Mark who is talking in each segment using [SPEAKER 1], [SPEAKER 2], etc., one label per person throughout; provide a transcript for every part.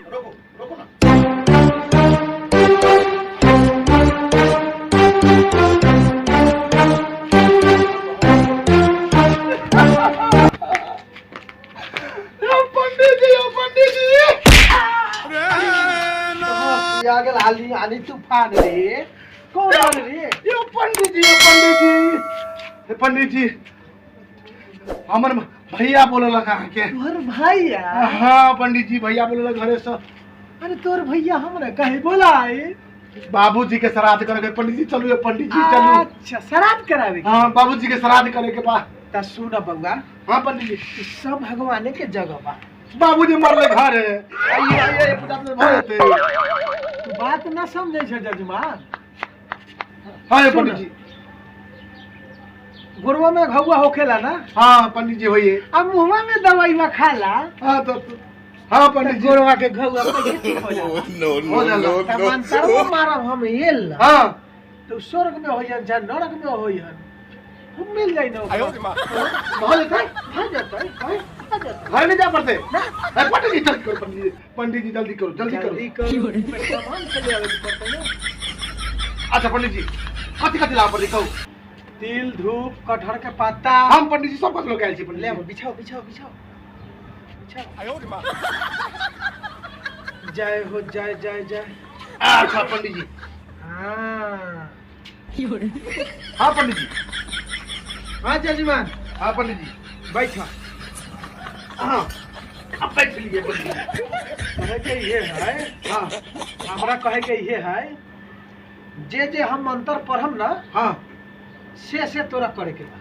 [SPEAKER 1] रोको रोको ना। यौ पंडित जी, यौ पंडित जी,
[SPEAKER 2] आ गेल आली आली तूफान रे। कौन आल रे?
[SPEAKER 1] यौ पंडित जी, यौ पंडित जी, हे पंडित जी, हमर भैया बोललक अहाँके।
[SPEAKER 2] तोहर भैया?
[SPEAKER 1] हाँ पंडित जी, भैया बोललक घरे से।
[SPEAKER 2] अरे तोर भैया हमरा कहीं बोलाए?
[SPEAKER 1] बाबूजी के श्राद्ध करे के पंडित जी, चलू ये पंडित जी, चलू।
[SPEAKER 2] अच्छा, श्राद्ध करावे के?
[SPEAKER 1] हाँ, बाबूजी के श्राद्ध करे के बा।
[SPEAKER 2] त सुन बउआ।
[SPEAKER 1] हाँ पंडित जी।
[SPEAKER 2] ई सब भगवाने के जगह बा।
[SPEAKER 1] बाबूजी मरले घर है, आइए आइए, पूजा तो भऽ जेतै।
[SPEAKER 2] तू बात ना समझै छ जजमान।
[SPEAKER 1] हाँ ये
[SPEAKER 2] सुन।
[SPEAKER 1] पंडित जी।
[SPEAKER 2] गोरवा में घौआ होखेला ना?
[SPEAKER 1] हाँ पंडित जी, होइए।
[SPEAKER 2] आ मुहवा में दवाई खाला।
[SPEAKER 1] हाँ तो हाँ पंडित जी।
[SPEAKER 2] गोरवा के घौआ पहिले ठीक हो जाला।
[SPEAKER 3] No,
[SPEAKER 1] हो
[SPEAKER 3] no,
[SPEAKER 1] जाला।
[SPEAKER 3] no,
[SPEAKER 2] त
[SPEAKER 3] no.
[SPEAKER 2] मंतरवा मारब हम एल।
[SPEAKER 1] हाँ।
[SPEAKER 2] तो स्वर्ग में होइहन चाहे नरक में होइहन, हम मिल जाई ना ओकरा।
[SPEAKER 1] भऽ जेतै?
[SPEAKER 2] भऽ जेतै, भऽ जेतै।
[SPEAKER 1] घर नहीं जा पड़ते
[SPEAKER 2] ना।
[SPEAKER 1] अरे पंडित जी जल्दी करो, पंडित जी, पंडित जी जल्दी करो, जल्दी करो।
[SPEAKER 2] जल्दी करो, सामान से ले आवे के पड़तै ना।
[SPEAKER 1] अच्छा पंडित जी, कथी कथी लाबऽ पड़तै कहू?
[SPEAKER 2] तिल, धूप, कटहर के पत्ता।
[SPEAKER 1] हम पंडित जी सब कुछ लऽ के आयल छी पंडित
[SPEAKER 2] ले
[SPEAKER 1] जी।
[SPEAKER 2] आबो, बिछाओ बिछाओ बिछाओ बिछाओ। जय हो, जय जय जय।
[SPEAKER 1] अच्छा पंडित जी।
[SPEAKER 2] हाँ।
[SPEAKER 1] हाँ पंडित जी।
[SPEAKER 2] हाँ जजमान।
[SPEAKER 1] हाँ पंडित जी।
[SPEAKER 2] बैठो।
[SPEAKER 1] हाँ अब बैठ लिए पंडित जी।
[SPEAKER 2] कहे के ये है।
[SPEAKER 1] हाँ।
[SPEAKER 2] हमरा कहे के ये है, जे जे हम मंत्र पढ़म ना,
[SPEAKER 1] हाँ,
[SPEAKER 2] से तोरा करे के बा।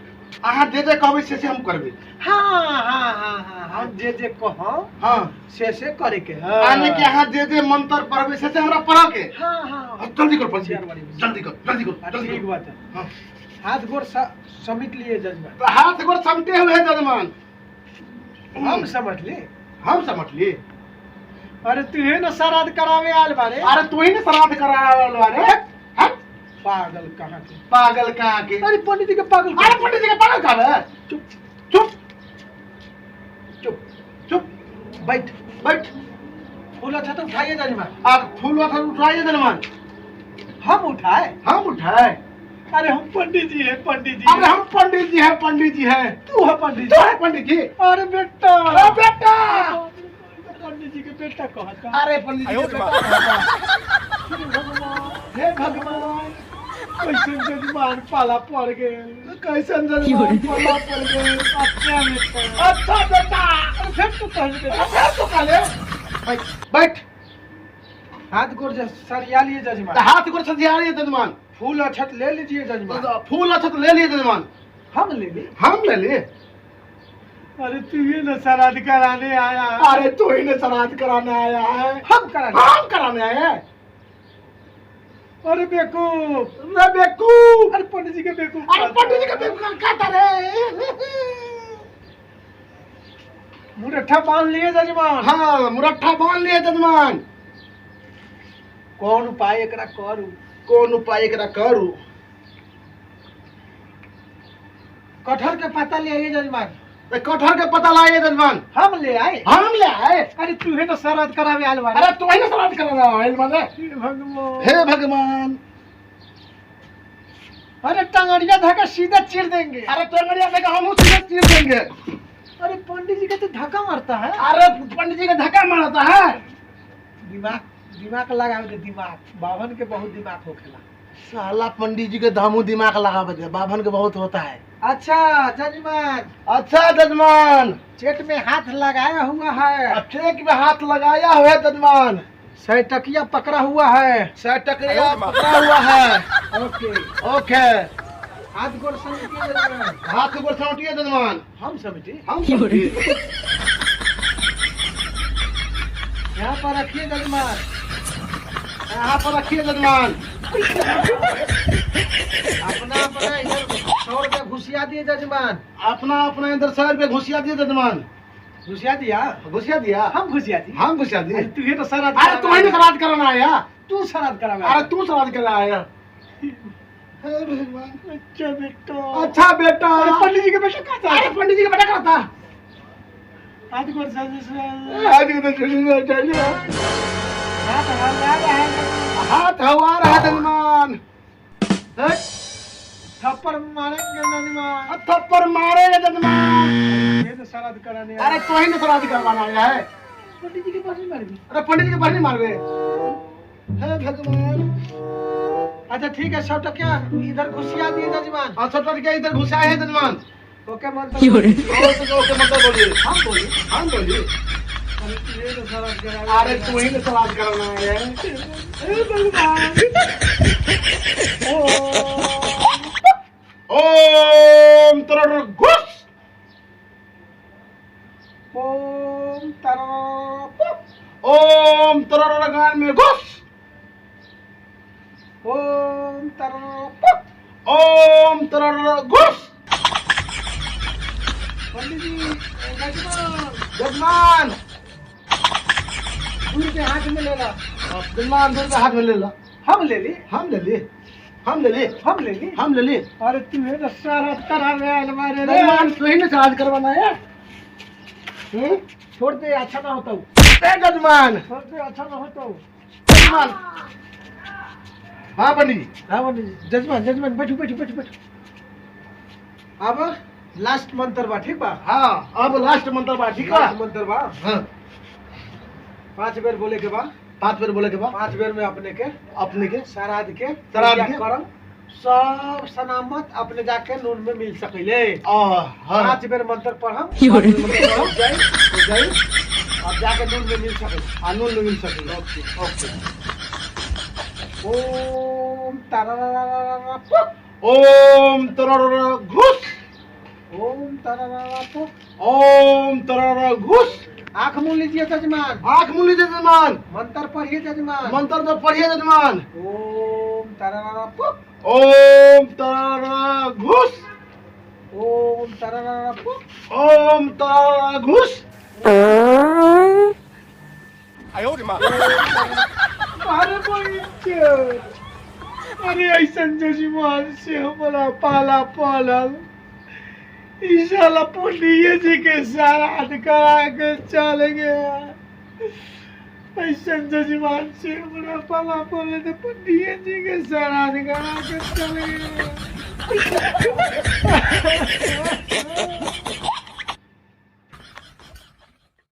[SPEAKER 1] अहाँ जे जे कहबै से से हम करबै।
[SPEAKER 2] हाँ हाँ हाँ हाँ, हम जे जे कहम,
[SPEAKER 1] हाँ,
[SPEAKER 2] से करे के। हाँ।
[SPEAKER 1] यानी कि अहाँ जे जे मंत्र पढ़बै से से हमरा पढ़ऽ के।
[SPEAKER 2] हाँ हाँ।
[SPEAKER 1] हाँ, जल्दी करो पंडित
[SPEAKER 2] चार बारी
[SPEAKER 1] जी,
[SPEAKER 2] में।
[SPEAKER 1] जल्दी करो, जल्दी करो,
[SPEAKER 2] हाँ,
[SPEAKER 1] जल्दी
[SPEAKER 2] ठीक
[SPEAKER 1] करो।
[SPEAKER 2] बात है।
[SPEAKER 1] हाँ।
[SPEAKER 2] हाथ गोड़ समेट लिए जजमान।
[SPEAKER 1] तो हाथ गोड़ समटे हुए हैं जजमान।
[SPEAKER 2] हम समझ लिए।
[SPEAKER 1] हम समझ लिए।
[SPEAKER 2] अरे तू ही ना श्राद्ध करावे आयल बारे।
[SPEAKER 1] अरे तू ही ना श्राद्ध करावे आयल बारे। हट।
[SPEAKER 2] पागल कहाँ के?
[SPEAKER 1] पागल कहाँ के?
[SPEAKER 2] अरे पंडित जी के पागल।
[SPEAKER 1] अरे पंडित जी के पागल कहाँ है?
[SPEAKER 2] चुप
[SPEAKER 1] चुप
[SPEAKER 2] चुप
[SPEAKER 1] चुप,
[SPEAKER 2] बैठ
[SPEAKER 1] बैठ।
[SPEAKER 2] फूल अच्छा तो उठाइए जजमान।
[SPEAKER 1] आप फूल अच्छा उठाइए जजमान।
[SPEAKER 2] हम उठाए?
[SPEAKER 1] हम उठाए।
[SPEAKER 2] अरे हम पंडित जी हैं, पंडित जी।
[SPEAKER 1] अरे हम पंडित जी हैं, पंडित जी हैं।
[SPEAKER 2] तू है पंडित जी।
[SPEAKER 1] तू है पंडित जी।
[SPEAKER 2] अरे बेटा।
[SPEAKER 1] अरे बेटा।
[SPEAKER 2] पंडित जी के बेटा कहता।
[SPEAKER 1] अरे पंडित जी के बेटा कहता।
[SPEAKER 2] हे भगवान, कैसे जजमान पाला पड़ गए।
[SPEAKER 1] कैसे जजमान पाला पड़ गए।
[SPEAKER 2] अच्छा बेटा।
[SPEAKER 1] अच्छा बेटा।
[SPEAKER 2] अरे फिर तो कह बेटा।
[SPEAKER 1] अरे फिर तो कह ले। बैठ बैठ।
[SPEAKER 2] हाथ गोड़ सरिया लिए जजमान।
[SPEAKER 1] तो हाथ गोड़ सरिया लिए जजमान।
[SPEAKER 2] फूल अक्षत ले लीजिए जजमान।
[SPEAKER 1] तो फूल अक्षत ले लिए जजमान।
[SPEAKER 2] हम ले लिए।
[SPEAKER 1] हम ले लिए।
[SPEAKER 2] अरे तू ही ना श्राद्ध कराने आया है।
[SPEAKER 1] अरे तू ही ना श्राद्ध कराने आया है।
[SPEAKER 2] हम कराने।
[SPEAKER 1] हम कराने आए हैं।
[SPEAKER 2] अरे बेवकूफ।
[SPEAKER 1] अरे बेवकूफ।
[SPEAKER 2] अरे पंडित जी के बेवकूफ।
[SPEAKER 1] अरे पंडित जी के बेवकूफ कहता रे।
[SPEAKER 2] मुरट्ठा बांध लिए जजमान।
[SPEAKER 1] हाँ मुरट्ठा बांध लिए जजमान।
[SPEAKER 2] कौन उपाय एकरा करू?
[SPEAKER 1] कौन उपाय एकरा करू?
[SPEAKER 2] कटहर के पत्ता ले आइए जजमान।
[SPEAKER 1] तो कटहर के पत्ता लाइए जजमान।
[SPEAKER 2] हम ले आए।
[SPEAKER 1] हम ले आए।
[SPEAKER 2] अरे तू है ना श्राद्ध करावे आयल बारे।
[SPEAKER 1] अरे तू ही ना श्राद्ध करावे आयल बारे।
[SPEAKER 2] हे भगवान।
[SPEAKER 1] हे भगवान।
[SPEAKER 2] अरे टंगड़िया धक्का सीधा चीर देंगे।
[SPEAKER 1] अरे टंगड़िया धक्का हम सीधा चीर देंगे।
[SPEAKER 2] अरे पंडित जी का तो धक्का मारता है।
[SPEAKER 1] अरे पंडित जी का धक्का मारता है।
[SPEAKER 2] दिमाग, दिमाग लगावे दे, दिमाग। बाभन के बहुत दिमाग होखेला।
[SPEAKER 1] साला पंडित जी के दामू दिमाग लगावे दे, बाभन के बहुत होता है।
[SPEAKER 2] अच्छा जजमान।
[SPEAKER 1] अच्छा जजमान।
[SPEAKER 2] चेट में हाथ लगाया हुआ है।
[SPEAKER 1] अब चेट में हाथ लगाया हुआ है जजमान।
[SPEAKER 2] 100 टकिया पकड़ा हुआ है।
[SPEAKER 1] 100 टकिया पकड़ा हुआ है।
[SPEAKER 2] ओके।
[SPEAKER 1] ओके।
[SPEAKER 2] हाथ गोड़ समेटिए जजमान।
[SPEAKER 1] हाथ गोड़ समेटिए जजमान।
[SPEAKER 2] हम समेटिए।
[SPEAKER 1] हम समेटिए।
[SPEAKER 2] यहाँ पर रखिए जजमान।
[SPEAKER 1] यहाँ पर रखिए जजमान।
[SPEAKER 2] अपना अपना इधर 100 रुपया घुसिया दिए जजमान।
[SPEAKER 1] अपना अपना इधर 100 रुपया घुसिया दिए जजमान।
[SPEAKER 2] घुसिया दिया।
[SPEAKER 1] घुसिया दिया।
[SPEAKER 2] हम घुसिया दी।
[SPEAKER 1] हम घुसिया दी।
[SPEAKER 2] अरे तू ये तो श्राद्ध
[SPEAKER 1] अरे तू ही श्राद्ध करना आया।
[SPEAKER 2] तू श्राद्ध करावे।
[SPEAKER 1] अरे तू श्राद्ध करना आया। हे भगवान।
[SPEAKER 2] अच्छा बेटा।
[SPEAKER 1] अच्छा बेटा।
[SPEAKER 2] अरे पंडित जी के बेटा कहाँ था?
[SPEAKER 1] अरे पंडित जी के बेटा कहाँ था?
[SPEAKER 2] आज कौन सा
[SPEAKER 1] आज कौन सा हाथ हवा रहा जजमान।
[SPEAKER 2] थप्पड़ मारेंगे जजमान।
[SPEAKER 1] थप्पड़ मारेंगे जजमान।
[SPEAKER 2] ये तो श्राद्ध कराने।
[SPEAKER 1] अरे तो ही ना श्राद्ध करवाना आया है।
[SPEAKER 2] पंडित जी के पास नहीं मारबी।
[SPEAKER 1] अरे पंडित जी के पास नहीं मारबे। हे भगवान।
[SPEAKER 2] अच्छा ठीक है, 100 टका इधर घुसिया दिए जजमान।
[SPEAKER 1] हाँ, 100 टका इधर घुसाए है जजमान।
[SPEAKER 2] ओके मंत्र।
[SPEAKER 1] ओके मंत्र बोलिए।
[SPEAKER 2] हम बोलिए।
[SPEAKER 1] हम बोलिए।
[SPEAKER 2] अरे तू ही तो श्राद्ध करावे।
[SPEAKER 1] अरे तू ही ना श्राद्ध कराना आया है।
[SPEAKER 2] हे भगवान।
[SPEAKER 1] ओम तरर घुस।
[SPEAKER 2] ओम तरर।
[SPEAKER 1] ओम तरर गान में घुस।
[SPEAKER 2] ओम तरर।
[SPEAKER 1] ओम तरर घुस।
[SPEAKER 2] पंडित जी जजमान।
[SPEAKER 1] जजमान।
[SPEAKER 2] दूर के हाथ में ले ला।
[SPEAKER 1] जजमान दूर के हाथ में ले ला।
[SPEAKER 2] हम ले ली।
[SPEAKER 1] हम ले ली। हम ले ली।
[SPEAKER 2] हम ले ली।
[SPEAKER 1] हम ले ली।
[SPEAKER 2] अरे तू है ना सारा करा रहे हमारे रे।
[SPEAKER 1] जजमान तू ही ना श्राद्ध करवाना है।
[SPEAKER 2] छोड़ दे, अच्छा ना होता हूँ।
[SPEAKER 1] ए जजमान।
[SPEAKER 2] छोड़ दे, अच्छा ना होता हूँ।
[SPEAKER 1] जजमान। हाँ पंडित जी।
[SPEAKER 2] हाँ पंडित जी। जजमान जजमान बैठो बैठो बैठो बैठो। अब लास्ट मंत्र बा, ठीक बा?
[SPEAKER 1] हाँ अब लास्ट मंत्र बा, ठीक बा?
[SPEAKER 2] लास्ट मंत्र बा।
[SPEAKER 1] हाँ।
[SPEAKER 2] 5 बेर बोले के बा।
[SPEAKER 1] 5 बेर बोले के बा।
[SPEAKER 2] 5 बेर में अपने के
[SPEAKER 1] अपने के
[SPEAKER 2] श्राद्ध के
[SPEAKER 1] श्राद्ध के
[SPEAKER 2] कर्म सब सनामत अपने जाके नून में मिल सकेले।
[SPEAKER 1] हाँ।
[SPEAKER 2] 5 बेर मंत्र पढ़म, पढ़म, जाई, जाई, अब जाके नून में मिल सके।
[SPEAKER 1] हाँ, नून में मिल सके।
[SPEAKER 2] Okay, okay. ओम तारा पुक।
[SPEAKER 1] ओम तरर घुस।
[SPEAKER 2] ओम तारा पुक।
[SPEAKER 1] ओम तरर घुस।
[SPEAKER 2] आँख मूंद लीजिए जजमान।
[SPEAKER 1] आँख मूंद लीजिए जजमान।
[SPEAKER 2] मंत्र पढ़िए जजमान।
[SPEAKER 1] मंत्र तो पढ़िए जजमान।
[SPEAKER 2] ओम तारा पुक।
[SPEAKER 1] ओम तारा घुस।
[SPEAKER 2] ओम तारा पुक।
[SPEAKER 1] ओम तारा घुस।
[SPEAKER 2] अरे बच्चे, अरे ऐसा जजमान से हमारा पाला पालल साला पंडित जी के श्राद्ध करा के चल गया। ऐसा जजमान से हमारा पाला पाले तो पंडित जी के श्राद्ध करा के चल गया।